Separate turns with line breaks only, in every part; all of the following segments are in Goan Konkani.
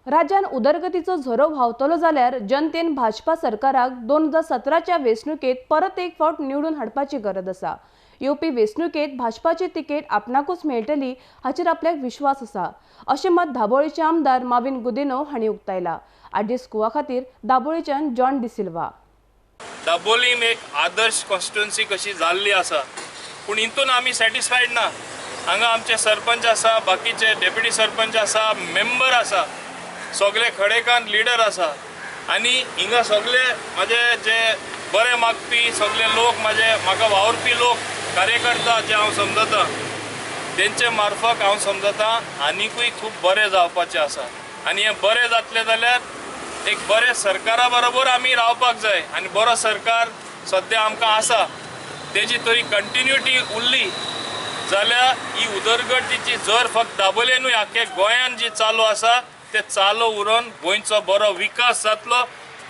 राज्यान उदरगतीचो झरो व्हांवतलो जाल्यार जनतेन भाजपा सरकाराक 2017च्या वेंचणुकेत परत एक फावट निवडून हाडपाची गरज आसा. येवपी वेंचणुकेत भाजपाची तिकेट आपणाकूच मेळटली हाचेर आपल्याक विश्वास आसा, अशें मत दाबोळीचे आमदार माविन गुदिन्हो हांणी उक्तायला. आरजी स्कुवा खातीर दाबोळीच्यान जॉन डिसिल्वा.
दाबोलीम एक आदर्श कॉन्स्टिट्युन्सी कशी जाल्ली आसा, पूण हितून आमी सॅटिस्फायड ना. हांगा आमचे सरपंच आसा, बाकीचे डेप्युटी सरपंच आसा, मेंबर आसा, सगळे खडेकान लिडर आसा आनी हिंगा सगळे म्हाजे जे बरे मागपी सगळे लोक, म्हाजे म्हाका वावुरपी लोक, कार्यकर्ता जे हांव समजता तेंचे मार्फत हांव समजता आनिकूय खूब बरें जावपाचें आसा. आनी हें बरें जातलें जाल्यार एक बरें सरकारा बरोबर आमी रावपाक जाय आनी बरो सरकार सद्या आमकां आसा तेजी तरी कंटिन्युटी उरली जाल्यार ही उदरगतीची जर फक्त दाबोले न्हय, आख्खे गोंयान जी चालू आसा ते चालू उरोन गोंयचो बरो विकास जातलो,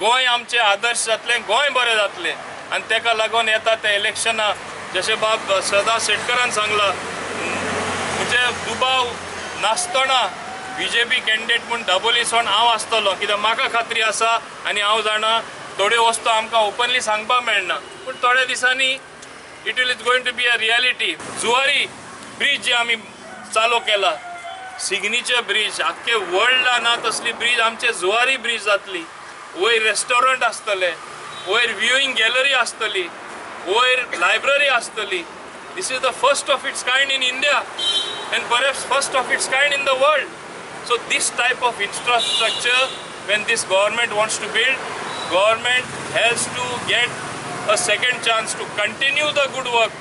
गोंय आमचें आदर्श जातलें, गोंय बरें जातलें. आनी तेका लागून येता ते इलेक्शना जशें बाब सदा शेटकरान सांगलां, म्हणजे दुबाव नासतना बीजेपी कॅन्डिडेट म्हूण दाबोली सोन हांव आसतलो, कित्याक म्हाका खात्री आसा आनी हांव जाणा थोड्यो वस्तू आमकां ओपनली सांगपाक मेळना, पूण थोड्या दिसांनी it will is going to be a reality. Zuari bridge जे आमी चालू केला, सिग्नेचर ब्रीज, आख्खे वर्ल्डा ना तसली ब्रीज आमचे जुवारी ब्रीज जातली. वयर रेस्टॉरंट आसतले, वयर व्ह्यूइंग गॅलरी आसतली, वयर लायब्ररी आसतली. This is the first of its kind in India and perhaps first of its kind in the world. So this type of infrastructure, when this government wants to build, government has to get a second chance to continue the good work.